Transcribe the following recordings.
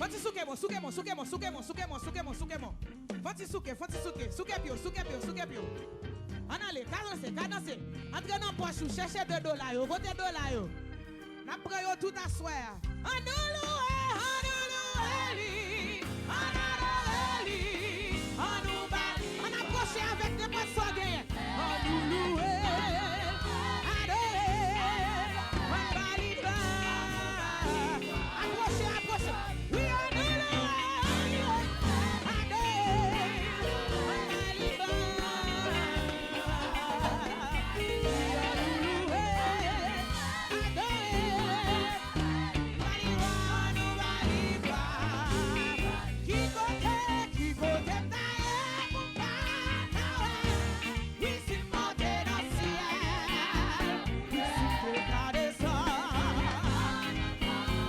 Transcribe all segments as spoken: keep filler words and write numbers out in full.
Fon ti souke mwen, souke mwen, souke mwen, souke mwen, souke mwen, souke mwen, souke mwen. Fon ti souke, fon ti souke, souke pye w, souke pye w, souke pye w. Ann ale, ka danse, ka danse. Antre nan pòch ou, chèche de dola yo, kote dola yo? N ap pran yo tout aswè a. Ann nou louwe, ann nou louwe li, ann adore li, ann nou ba li. Ann apwoche avèk nenpòt sa w genyen. Ann nou louwe, adore, ann ba li glwa. Apwoche, apwoche. Wi, ann nou louwe, adore, ann ba li glwa. Wi, ann nou louwe, adore, ann ba li glwa, ann nou ba li glwa. Ki kote, ki kote m ta ye pou m pa ta wè? Wi, si m monte nan syèl, wi, si m te ka desann.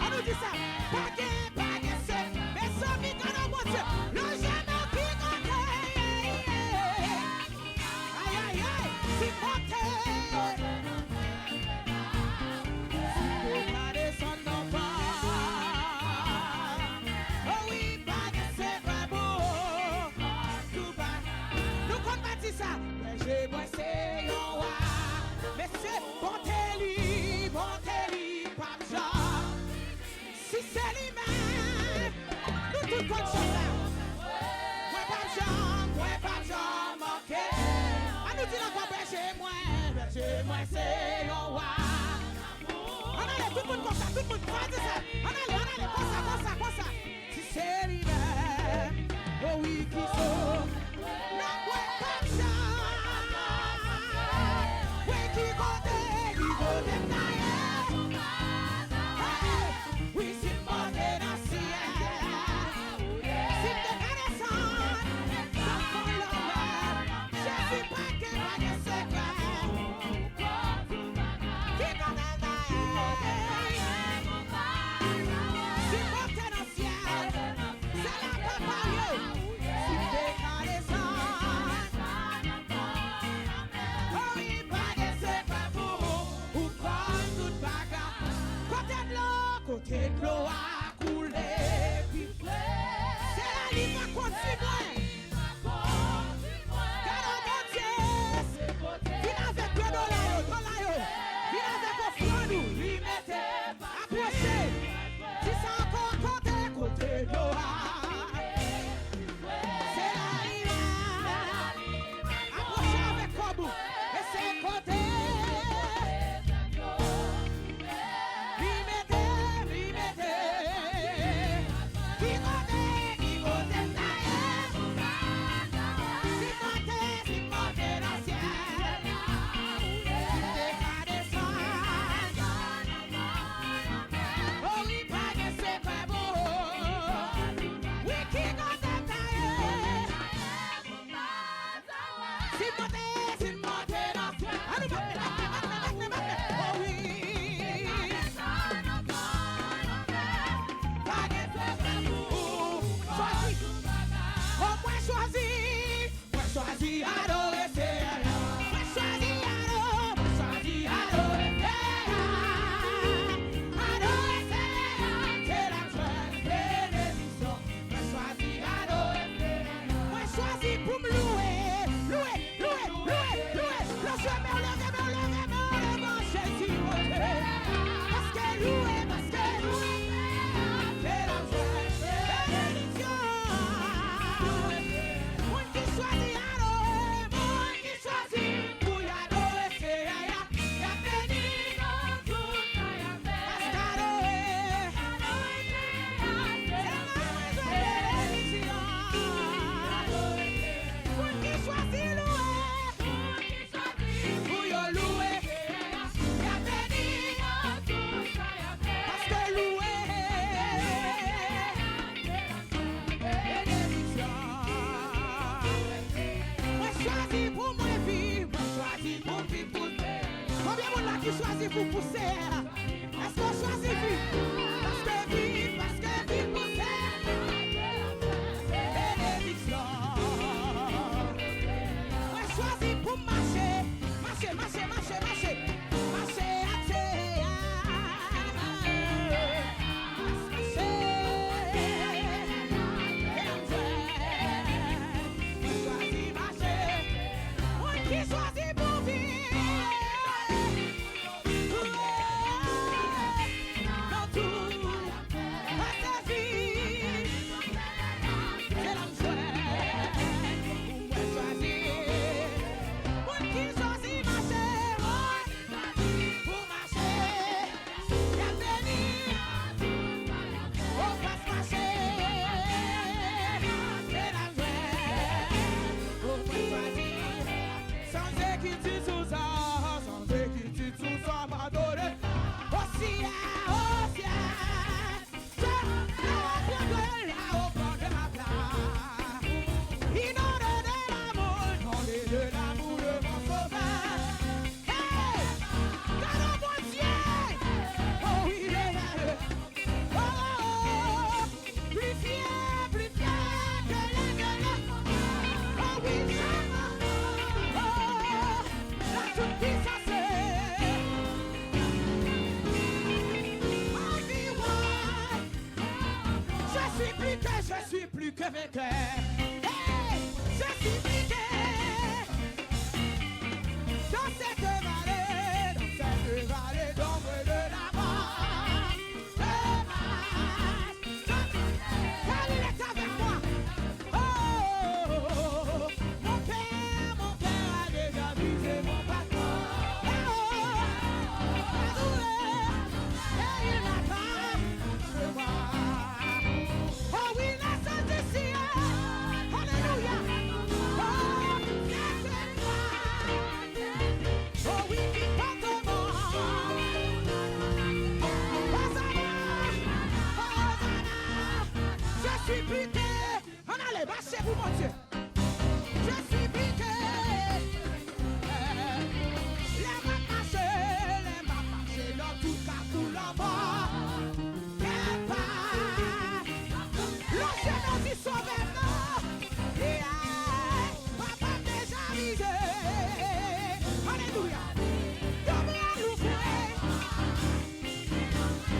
Ann nou di sa. Pa gen, pa gen se, mezanmi, gade Bondye. Lanje nou ki kote. Ay, ay, ay. Si m monte. Si m te ka desann nan pa. O wi, pa gen sekrè pou ou. Tou pa. Nou konn pati sa. Bèje mwen se yon wa. Mesye, bonte li, bonte li p ap janm. Si se li menm, nou tout konn chan sa. Mwen p ap janm, mwen p ap janm manke. Ann nou di l ankò, bèje mwen, bèje mwen se yon wa. Ann ale, tout moun konsa, tout moun, fò di sa. Ann ale, ann ale, konsa, konsa, konsa. Si se li menm, o wi, ki so. Non, mwen p ap janm. Mwen ki kote, ki kote m ta ye. Hey! Wi, si m monte nan syèl, si m te ka desann nan fon lanmè, Jezi pa gen, pa gen sekrè. Ki kote l ta ye? Si m monte nan syèl, se la papa w ye. Si m te ka desann, o wi, pa gen sekrè pou ou, ou konn tout bagay. Kote dlo, kote dlo a koule pi fre. Se la li va kondui mwen. Gade Bondye. Vin avèk de dola yo, dola yo. Vin avèk ofrann ou. Li mete apwoche. Di sa ankò, kote, kote dlo a. Se la li va. Apwoche avèk kòb ou. E se kote. Li mete, li mete. Ki kote, ki kote m ta ye? Si m monte, si m monte nan syèl, si m te ka desann. O wi, pa gen sekrè pou ou. Wi, ki kote m ta ye? Si m monte, si m monte nan syèl. Ann nou bat men, bat men, bat men, bat men, bat men. O wi. Pa gen sekrè pou ou. Chwazi. O mwen chwazi. Mwen chwazi adore Seyè a. Mwen chwazi adore. Mwen chwazi adore Seyè a. Adore Seyè a. Se la jwè, benediksyon. Mwen chwazi adore. Mwen chwazi pou m louwe, louwe, louwe, louwe, louwe. Leve men w, leve men w, leve men w, leve men w, Jezi, Bondye. Paske louwe, paske louwe, se la jwè, benediksyon. Moun ki chwazi adore, moun ki chwazi pou y adore Seyè a, y ap beni nan tout sa y ap fè. Paske adore, se la jwè, benediksyon. Moun ki chwazi louwe, pou yo louwe, y ap beni nan tout sa y ap fè. Paske louwe, benediksyon. Mwen chwazi pou mwen viv, mwen chwazi pou m viv pou Seyè. Konbyen moun la ki chwazi pou, pou Seyè a? Èske w chwazi viv? Paske viv, paske viv pou Seyè. Benediksyon. Mwen chwazi pou m mache, mache, mache, mache, mache. Mache ak Seyè a. Mache. vainqueur. Hey, je suis vainqueur. Dans cette vallée, dans cette vallée d'ombre de la mort, de ma, car il est avec moi. Oh, mon père, mon père a déjà brisé mon patron. Oh, oh, oh, oh, oh, et il m'attend. Oh oui, la sainte du ciel. Alléluia. Oh, cette gloire. Oh oui, qui porte mon. Hosanna. Hosanna. Je suis buté. Ann ale, mache pou Bondye. Je suis buté. Lè m ap mache, lè m ap mache nan tout kafou lanmò. Kè pa. Lonje men di Sovè m nan. Li a, papa m deja rive. Alelouya. Yo mwen louvre.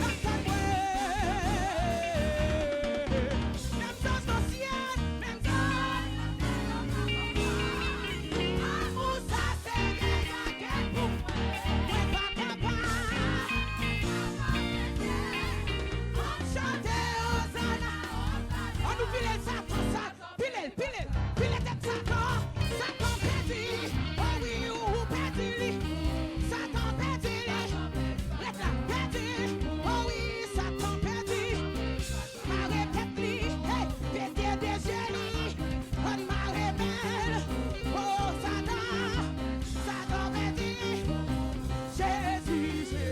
Nan tann mwen. Menm zanj nan syèl, menm zanj. Amour sa se dega kè pou mwen. Mwen pa kapab. M ap chante Ozana. Ann nou pile l, Satan, Satan. Pile l, pile l, pile tèt Satan. Satan pèdi. Oh wi, ou pèdi li. Satan pèdi li. Ret la, pèdi. Oh wi, Satan pèdi. Mare tèt li, hey, pete de je li. Ann mare men l. Oh, Satan, Satan pèdi. Jezi, Jezi.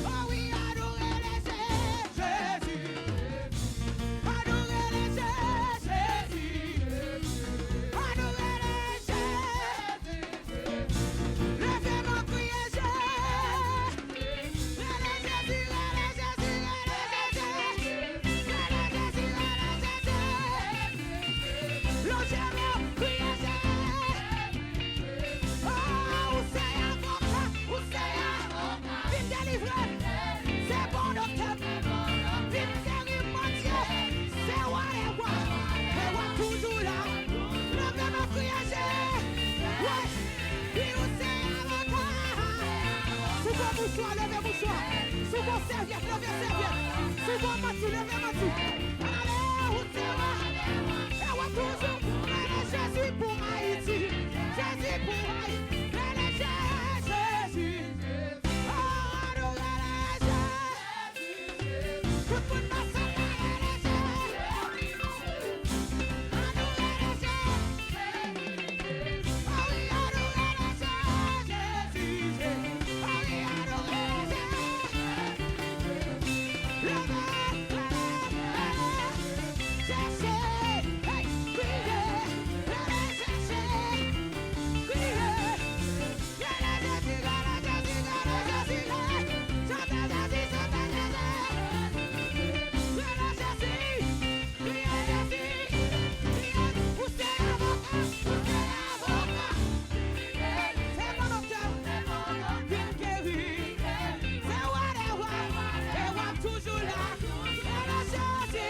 Oh wi, adore le Jezi. Adore le Jezi. Adore le Jezi. Leve men, kriye Jezi. Rele Jezi, rele Jezi, rele Jezi. Rele Jezi, rele Jezi. Lonje men, kriye Jezi. Oh, ou se avoka, ou se avoka. Vin delivre m. Se bon doktè m. Vin geri m, Bondye. Se wa dè wa. E w ap toujou la. Leve men, kriye Jezi. Wi. Wi, ou se avoka. Sou bon mouchwa, leve mouchwa. Sou bon sèvyèt, leve sèvyèt. Sou bon manti, leve manti. Ale, ou se wa. E w ap toujou. Rele Jezi pou Ayiti. Jezi pou Ayiti. Rele Jezi. Oh, nou rele Jezi. Tout moun nan sal la, rele Jezi. Ann nou rele Jezi. Oh wi, ann nou rele Jezi. Oh wi, ann nou rele Jezi. Leve, leve, leve. Chèche, hey, kriye. Rele Jezi. Kriye. Rele Jezi, rele Jezi, rele Jezi, rele. Chante Jezi, chante Jezi. Rele Jezi, kriye Jezi. Ou se avoka, ou se avoka. Se bon doktè, vin geri. Se wa dè wa, e w ap toujou la. Rele Jezi,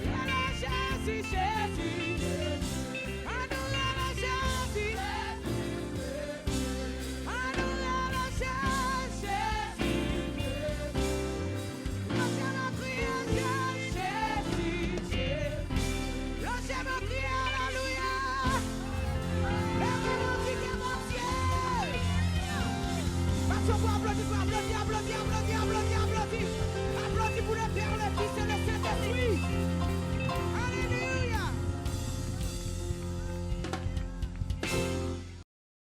rele Jezi, Jezi. Ann nou rele Jezi. Ann nou rele Jezi. Lonje men, kriye Jezi, Jezi. Lonje men, kriye alelouya. Leve men, di ke Bondye. Paske pou aplodi, pou aplodi, aplodi.